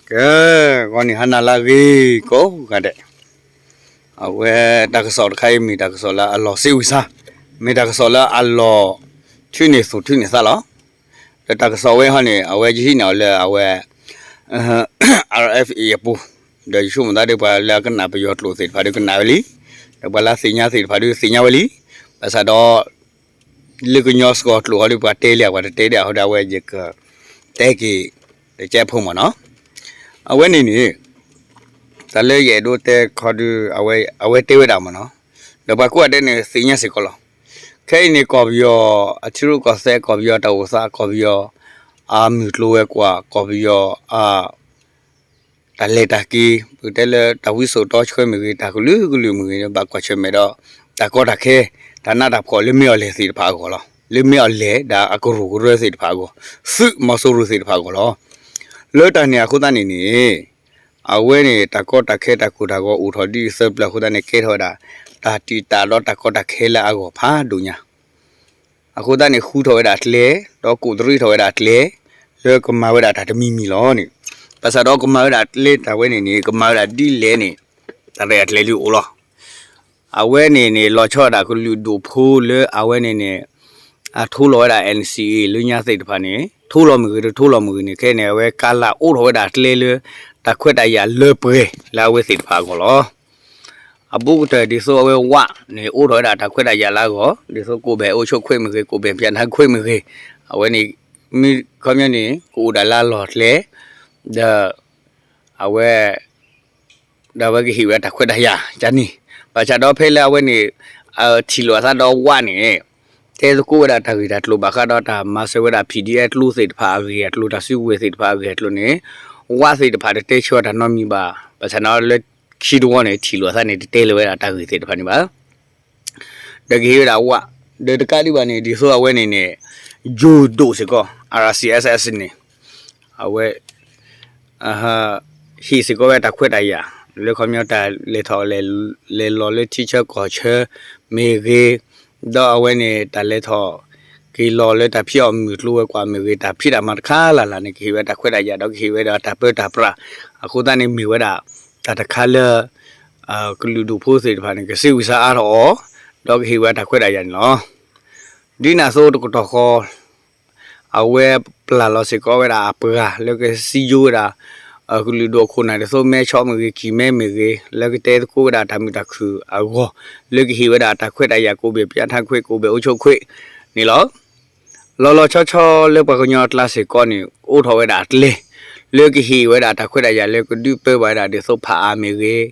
ကဲ, ဂီၤနံၤဟါနၤလၢအဂ့ၤကိးဂၤဒဲး, အဝဲတၢ်ကစီၣ်တခါအံၤမ့ၢ်တၢ်ကစီၣ်လၢအလီၤစ့ဝံၤဆါ, မ့ၢ်တၢ်ကစီၣ်လၢအလီၤထုးန့ၢ်သူၣ်ထုးန့ၢ်သးလီၤ. ဒီးတၢ်ကစီၣ်ဝဲဟီန့ၣ် အဝဲယဟံးန့ၢ်အီၤလၢအဝဲ RFA အပူၤ, ဒီးယဆိကမိၣ်သးဒီးပှၤလၢအကနၣ်ပယီၤကျိာ်သ့ၣ်တဖၣ်ဒီးကနၣ်ဝဲလံ, ဒီးပှၤလၢသ့ၣ်ညါသ့ၣ်တဖၣ်ဒီးသ့ၣ်ညါဝဲလံ, ဘၣ်ဆၣ်ဒီး လၢကညီစှီၤကျိာ်ဟီဒီးပှၤတဲလံဧါ ပှၤတတဲဒံးအဃိဒီး အဝဲယကတဲက့ၤ တကဲဖိမ့ၢ်နီၤ. အဝဲန့ၣ်န့ၣ် တၢ်လၢယအဲၣ်ဒိးတဲခီဒီး အဝဲတဲဝဲဒၣ်မ့ၢ်နီၤ, ဒီးပှၤကိးဂၤဒဲးန့ၣ်သ့ၣ်ညါစ့ၢ်ကီးလီၤ. ခဲအံၤန့ၣ် ကီၢ်ပယီၤအထံရူၢ်ကီၢ်သဲး ကီၢ်ပယီၤတၢ်အိၣ်သး ကီၢ်ပယီၤအမုၢ်ကျိၤဝဲၤကွာ် ကီၢ်ပယီၤအ တၢ်လဲၤတၢ်က့ၤ ပကတဲလၢတၢ်ဝံစိာ်တီဆှၢမ့ၢ်ဂ့ၤ တၢ်ကလုာ်ကလုာ်မ့ၢ်ဂ့ၤ ဘၣ်ကွၢ်ဆၢၣ်မဲာ်ဒီး တၢ်ကီတၢ်ခဲ တၢ်နးတၢ်ဖှီၣ်လၢမ့ၢ်အီၤလဲၣ်သ့ၣ်တဖၣ်အဂီၢ်လီၤ. လၢမ့ၢ်အီၤလဲၣ်ဒီးအကရူၢ်ကရၢသ့ၣ်တဖၣ်အဂီၢ်, သုးမီၤစိရိၤသ့ၣ်တဖၣ်အဂီၢ်လီၤ. လၢတၢ်န့ၣ်အဃိသတးန့ၣ်န့ၣ် အဝဲန့ၣ် တၢ်ကီတၢ်ခဲတၢ်ကိၢ်တၢ်ဂီၤအိၣ်ထီၣ်ဒ်အံၤသၢပျၢၤအဃိသတးန့ၣ် ကဲထီၣ်ဝဲဒၣ် တၢ်တံာ်တာ်ဒီးတၢ်ကီတၢ်ခဲလၢအဂီၢ်ဖးဒိၣ်ညါ အဃိသတးန့ၣ် ဃုထီၣ်ဝဲဒၣ်ကျဲ ဒီးကိးတရံးထီၣ်ဝဲဒၣ်ကျဲ လၢကမၤဝဲဒၣ်တၢ်တမံၤမံၤလီၤန့ၣ်, ဘၣ်ဆၣ်ဒီးကမၤဝဲဒၣ်ကျဲတၢ်ဝဲန့ၣ်န့ၣ် ကမၤဝဲဒၣ်ဒ်လဲၣ်န့ၣ် တၢ်ရဲၣ်တၢ်ကျဲၤဒ်အိၣ်လီၤ. အဝဲန့ၣ်န့ၣ် လီၤဆီဒၣ်ကလုာ်ဒိၣ်ဖိလၢအဝဲန့ၣ်န့ၣ် အထိလီၤဝဲဒၣ် NCA လၢညါသ့ၣ်တဖၣ်န့ၣ် ထိလီၤမ့ၢ်ဂ့ၤ တထိလီၤမ့ၢ်ဂ့ၤန့ၣ် ခဲအံၤန့ၣ် အဝဲကးလၢအိးထီၣ်ဝဲဒၣ်ကျဲလၢ တၢ်ခွဲးတၢ်ယာ်လၢပှဲၤလၢအဝဲသ့ၣ်တဖၣ်အဂီၢ်လီၤ. အဘူးကတၢၢ်ဒ်သိးအဝဲဝၣ်န့ၣ် အိးထီၣ်ဝဲဒၣ်တၢ်ခွဲးတၢ်ယာ်လၢအဂီၢ် ဒ်သိးကိးဘဲၣ်အိၣ်ဆိးခွဲးမ့ၢ်ဂ့ၤ ကိးဘဲၣ်ပၠးနါခွဲးမ့ၢ်ဂ့ၤ အဝဲန့ၣ် မ့ၢ်ခီပညီန့ၣ် ကအိၣ်ဒၣ်လၢအလီၢ်ကျဲ ဒီး အဝဲ ဒီးအဝဲကဟ့ၣ်ဝဲတၢ်ခွဲးတၢ်ယာ်ကန့ၣ်, ဘၣ်ဆၣ်ဒီးဖဲလၢအဝဲန့ၣ် ထံၣ်လိာ်အသးဒီးဝၣ်န့ၣ် တဲသကိးဝဲဒၣ်တၢ်ဂ့ၢ်တၢ်ကျိၤဘၣ်ဃးဒီးတၢ်မၤစၢၤဝဲဒၣ် PDF ကျိသ့ၣ်တဖၣ်အဂ့ၢ်အကျိၤ တၢ်စုကဝဲၤသ့ၣ်တဖၣ်အဂ့ၢ်အကျိၤန့ၣ် ဝၣ်သ့ၣ်တဖၣ်တတဲဆၢအီၤတၢ်နီတမံၤဘၣ်. ဘၣ်ဆၣ်ဒီးလၢခံတဝီန့ၣ် ထံၣ်လိာ်အသးန့ၣ် တတဲလၢၤဝဲဒၣ်တၢ်ဂ့ၢ်သ့ၣ်တဖၣ်န့ၣ်ဘၣ်. ဒီးကဟ့ၣ်ဝဲဒၣ်ဝၣ် ဒီးတကးဒံးဘၣ်န့ၣ် ဒ်သိးအဝဲန့ၣ်န့ၣ် ယိၤဒိၣ်စ့ၢ်ကီး RCSS န့ၣ် အဝဲ ဟ့ၣ်စ့ၢ်ကီးဝဲတၢ်ခွဲးတၢ်ယာ် လၢခီပညီတၢ်လဲၤထီၣ်လဲၤလီၤလၢထံဆၢကီၢ်ဆၢမ့ၢ်ဂ့ၤ, ဒီးအဝဲန့ၣ် တၢ်လဲၤထီၣ်က့ၤလီၤလၢတၢ်ဖံးအီၣ်မုၢ်ကျိၤဝဲၤကွာ်မ့ၢ်ဂ့ၤ တၢ်ဖံးတၢ်မၤတခါလၢ်လၢ်န့ၣ် ကဟ့ၣ်ဝဲတၢ်ခွဲးတၢ်ယာ် ဒီးကဟ့ၣ်ဝဲဒီးတၢ်ပၢတၢ်ပြး, အဃိသတးန့ၣ်မ့ၢ်ဝဲဒၣ် တၢ်တခါလၢ ကလုာ်ဒိၣ်ဖိသ့ၣ်တဖၣ်န့ၣ် ကစ့ဝံၤစါအါထီၣ်အီၤ, ဒီးကဟ့ၣ်ဝဲတၢ်ခွဲးတၢ်ယာ်န့ၣ်လီၤ. ဒ်န့ၣ်အသိးတကတီၢ်ဃီ အဝဲပျၢ်လီၤစ့ၢ်ကီးဝဲဒၣ်အပှၤလၢကစံယိဝဲဒၣ် ကလုာ်ဒိၣ်အခိၣ်နၢ်ဒ်သိး မဲဆီးမ့ၢ်ဂ့ၤ ကံၢ်မဲမ့ၢ်ဂ့ၤ လၢကတဲသကိးဝဲဒၣ်တၢ်မုာ်တၢ်ခုၣ်အဂီၢ် လၢကဟ့ၣ်ဝဲဒၣ်တၢ်ခွဲးတၢ်ယာ် ကိးဘ့ၣ်ပၠးထါခွဲး ကိးဘ့ၣ်အိၣ်ဆိးခွဲးန့ၣ်လီၤ. လီၤလီၤဆီဆီလၢပှၤကညီအကျါစ့ၢ်ကီးန့ၣ် အိးထီၣ်ဝဲဒၣ်အကျဲ လၢကဟ့ၣ်ဝဲဒၣ်တၢ်ခွဲးတၢ်ယာ်လၢကဒုးပၢဘၣ်ဝဲဒၣ်ဒ်သိးဖးအါမ့ၢ်ဂ့ၤ,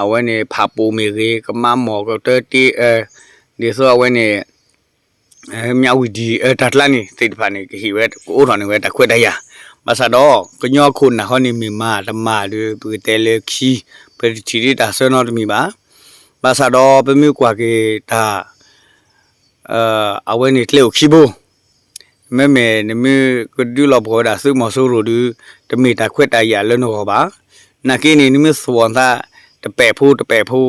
အဝဲန့ၣ်ဖးပိၢ်မ့ၢ်ဂ့ၤ ကမါမီၢ်ကတၢတ့အၢ ဒ်သိးအဝဲန့ၣ် မၠးဝံၤဒံး တၢ်ကျါန့ၣ်သ့ၣ်တဖၣ်န့ၣ် ကဟ့ၣ်ဝဲကအိးထီၣ်န့ၢ်ဝဲတၢ်ခွဲးတၢ်ယာ်, ဘၣ်ဆၣ်ဒီး ကညီခိၣ်နၢ်ဃီန့ၣ်မ့ၢ်မၤတမၤဒီး ပကတဲလၢခံ ပတထံၣ်ဒ်တၢ်ဆၢနီတမံၤဘၣ်. ဘၣ်ဆၣ်ဒီးပမ့ၢ်ကွၢ်က့ၤတၢ် အဝဲန့ၣ်ကျဲအိၣ်ခံဘိ မ့မ့ၢ်နမ့ၢ်ကဒုးလီၤပှီၢ်ဝဲဒၣ်သုးမီၤစိရိၤဒီး တမ့ၢ်တၢ်ခွဲးတၢ်ယာ်လၢနဂီၢ်ဘၣ်. နာ်က့န့ၣ် နမ့ၢ်သွီၣ်နသးတပဲာ်ဖိတပဲာ်ဖိ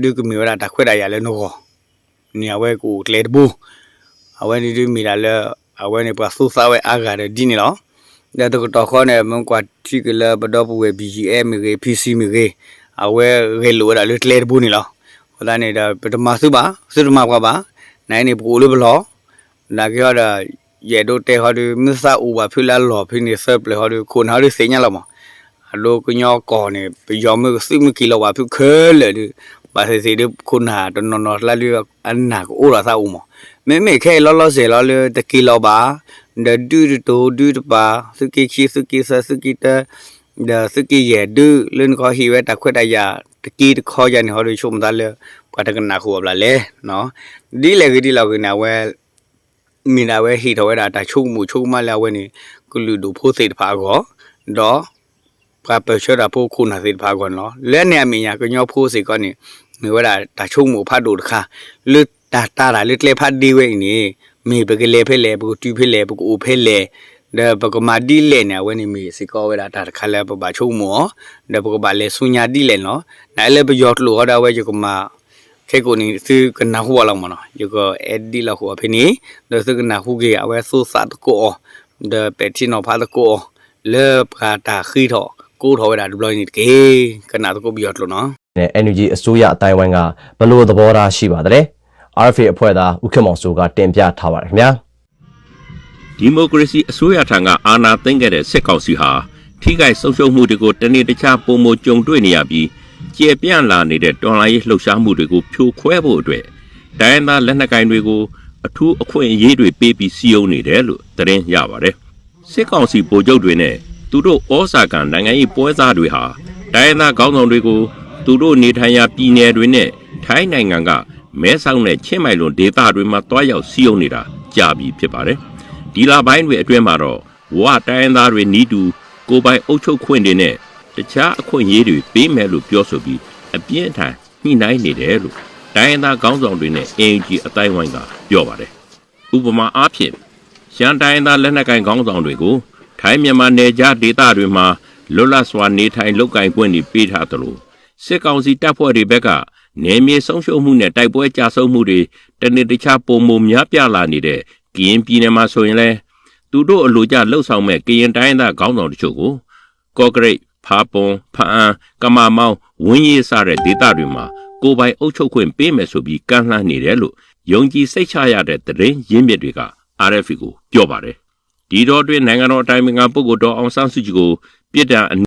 ဒုးကမ့ၢ်ဝဲဒၣ်တၢ်ခွဲးတၢ်ယာ်လၢနဂီၢ် န့ၣ်အဝဲကအိၣ်ကျဲတဘိ. အဝဲန့ၣ်ဒုးမ့ၢ်ဒၣ်လၢ အဝဲန့ၣ်ပှၤသူသးဝဲအါဂၤဒီးဒ်န့ၣ်လီၤ. ဒီးတကတီၢ်ဃီန့ၣ် မ့ၢ်ကွၢ်ထံက့ၤလၢပဒီပုၢ်ဝဲၢ် ဘံၣ်ယံၣ်အဲၣ် မ့ၢ်ဂ့ၤ ဖံစံမ့ၢ်ဂ့ၤ အဝဲဂဲၤလိာ်ဝဲဒၣ်လၢကျဲတဘိန့ၣ်လီၤ. အဃိသတးန့ၣ်ဒီး ပတမၤသုဘၣ် သုတမၤပှၤဘၣ်. နန့ၣ် ပကအိၣ်လၢပလီၢ် နာ်က့ဟီဒီး ယအဲၣ်ဒိးတဲဟီဒီး မ့ၢ်သးအိၣ်ဘၣ်ဖုလၢအလီၢ်ဖဲန့ၣ် သၢပျၢၤဟီဒီး ခိၣ်နၢ်ဟီဒီးသ့ၣ်ညါလီၤမး, အဒိကညီကီၢ်န့ၣ် ပယီၤမ့ၢ်ကသုးမ့ၢ်က့ၤလီၤဘၣ်ဖုခဲလၢာ်ဒီး ဘၣ်သ့ၣ်သ့ၣ်ဒီး ခိၣ်နၢ်တနီၤနီၤကျါဒီး အနၢ်ကအိၣ်ဒီးသးအိၣ်မး, မ့မ့ၢ်ခဲအံၤလီၤလီၤဆဲးလီၤလၢတက့ၤလီၤဘၣ်, ဒီးဒုးတတိၤဒုးတပၤ သုးက့ခံ သုးက့သၢ သုးက့တၢ ဒီးသုးက့ယဲၢ်ဒုး လၢနကဟ့ၣ်ဝဲတၢ်ခွဲးတၢ်ယာ် တက့တခီယၤန့ၣ် ဟီဒီးဆိကမိၣ်သးလၢ ပှၤတကနၣ်ဃုာ်အီၤဘၣ်လဲၣ်. ဒ်လဲၣ်ဂ့ၤဒ်လဲၣ်ဂ့ၤန့ၣ် အဝဲ မ့ၢ်ဒၣ်ဝဲဟ့ၣ်ထီၣ်ဝဲဒၣ်တၢ်ဆိကမိၣ်ဆိကမးလၢအဝဲန့ၣ် ကလုာ်ဒူၣ်ဖိသ့ၣ်တဖၣ်အဂီၢ်, ဒီး ပှၤပၢၢ်ဆၢတၢ်ဖိခိၣ်နၢ်သ့ၣ်တဖၣ်အဂီၢ်န့ၣ်လီၤ. လၢန့ၣ်အမဲာ်ညါ ကညီဖိစ့ၢ်ကီးန့ၣ် မ့ၢ်ဝဲဒၣ်တၢ်ဆိကမိၣ်ဖးဒိၣ်တခါ, လၢတၢ်တာ်တၢ်လၢကျဲဖးဒ့ဝဲအံၤန့ၣ် မ့ၢ်ပကလဲၤဖဲလဲၣ် ပကတုၤဖဲလဲၣ် ပကအိၣ်ဖဲလဲၣ်, ဒီးပကမၤဒ်လဲၣ်န့ၣ် အဝဲန့ၣ်မ့ၢ်စ့ၢ်ကီးဝဲဒၣ်တၢ်တခါလၢပဘၣ်ဆိကမိၣ်အီၤ, ဒီးပကဘၣ်လဲၤဆူညါဒ်လဲၣ်န့ၣ်လီၤ. နလၢပယီၤကျိာ်ဃီဒီး အဝဲယကမၤ ခဲကိာ်န့ၣ် သုကနၢ်ဟူအီၤလီၤမးနီၤ, ယကအဲၣ်ဒိးလီၤဃုာ်အီၤဖဲန့ၣ်, ဒီးသုကနၢ်ဟူက့ၤ အဝဲသူသးသကိးအီၤ, ဒီးပဲာ်ထံနီၤဖးသကိးအီၤ, လၢပှၤတၢ်ဃ့ထီၣ် ကိးထီၣ်ဝဲဒၣ်တဘျီအံၤန့ၣ်တက့ၢ်. ကနၣ်သကိးပယီၤကျိာ်နီၤ. နဲ့ NUG အစိုးရအသိုင်းအဝိုင်းက ဘယ်လိုသဘောထားရှိပါသလဲ? RFA အဖွဲ့သား ဦးခင်မောင်စိုးက တင်ပြထားပါတယ်ခင်ဗျာ။ ဒီမိုကရေစီအစိုးရထံက အာဏာသိမ်းခဲ့တဲ့ စစ်ကောင်စီဟာ ထိခိုက်ဆုံးရှုံးမှုတွေကို တနေ့တခြား ပိုမိုကြုံတွေ့နေရပြီး ကျယ်ပြန့်လာနေတဲ့ တော်လှန်ရေးလှုပ်ရှားမှုတွေကို ဖြိုခွဲဖို့အတွက် တိုင်းရင်းသားလက်နက်ကိုင်တွေကို အထူးအခွင့်အရေးတွေပေးပြီး စည်းရုံးနေတယ်လို့ သတင်းရပါတယ်။ စစ်ကောင်စီဗိုလ်ချုပ်တွေနဲ့ သူတို့ဩဇာခံ နိုင်ငံရေးပွဲစားတွေဟာ တိုင်းရင်းသားခေါင်းဆောင်တွေကို သူတို့နေထိုင်ရာပြည်နယ်တွေနဲ့ ထိုင်းနိုင်ငံက မဲဆောက်နဲ့ ချင်းမိုင်လိုဒေသတွေမှာ သွားရောက်စည်းရုံးနေတာ ကြာပြီဖြစ်ပါတယ်။ ဒီလပိုင်းတွေအတွင်းမှာတော့ ဝတိုင်းရင်းသားတွေနည်းတူ ကိုယ်ပိုင်အုပ်ချုပ်ခွင့်တွေနဲ့ တခြားအခွင့်အရေးတွေ ပေးမယ်လို့ ပြောဆိုပြီး အပြင်းအထန် ညှိနှိုင်းနေတယ်လို့ တိုင်းရင်းသားခေါင်းဆောင်တွေနဲ့ NUG အသိုင်းအဝိုင်းက ပြောပါတယ်။ ဥပမာအားဖြင့် ရှမ်းတိုင်းရင်းသား လက်နက်ကိုင်ခေါင်းဆောင်တွေကို ထိုင်း-မြန်မာနယ်ခြားဒေသတွေမှာ လွတ်လပ်စွာ နေထိုင်လုပ်ကိုင်ခွင့်တွေ ပေးထားသလို စစ်ကောင်စီတပ်ဖွဲ့တွေဘက်က နယ်မြေဆုံးရှုံးမှုနဲ့ တိုက်ပွဲကျဆုံးမှုတွေ တနေ့တခြား ပိုမိုများပြားလာနေတဲ့ ကရင်ပြည်နယ်မှာ ဆိုရင်လည်း သူတို့အလိုကျ လုပ်ဆောင်မဲ့ ကရင်တိုင်းရင်းသား ခေါင်းဆောင်တချို့ကို ကော့ကရိတ်၊ ဖာပွန်၊ ဖားအံ၊ ကမမောင်း၊ ဝင်းရေး စတဲ့ဒေသတွေမှာ ကိုယ်ပိုင်အုပ်ချုပ်ခွင့်ပေးမယ်ဆိုပြီး ကမ်းလှမ်းနေတယ်လို့ ယုံကြည်စိတ်ချရတဲ့ သတင်းရင်းမြစ်တွေက RFA ကို ပြောပါတယ်။ ဒီအတောအတွင်း နိုင်ငံတော်အတိုင်ပင်ခံပုဂ္ဂိုလ် ဒေါ်အောင်ဆန်းစုကြည်ကို ပြစ်ဒဏ်အ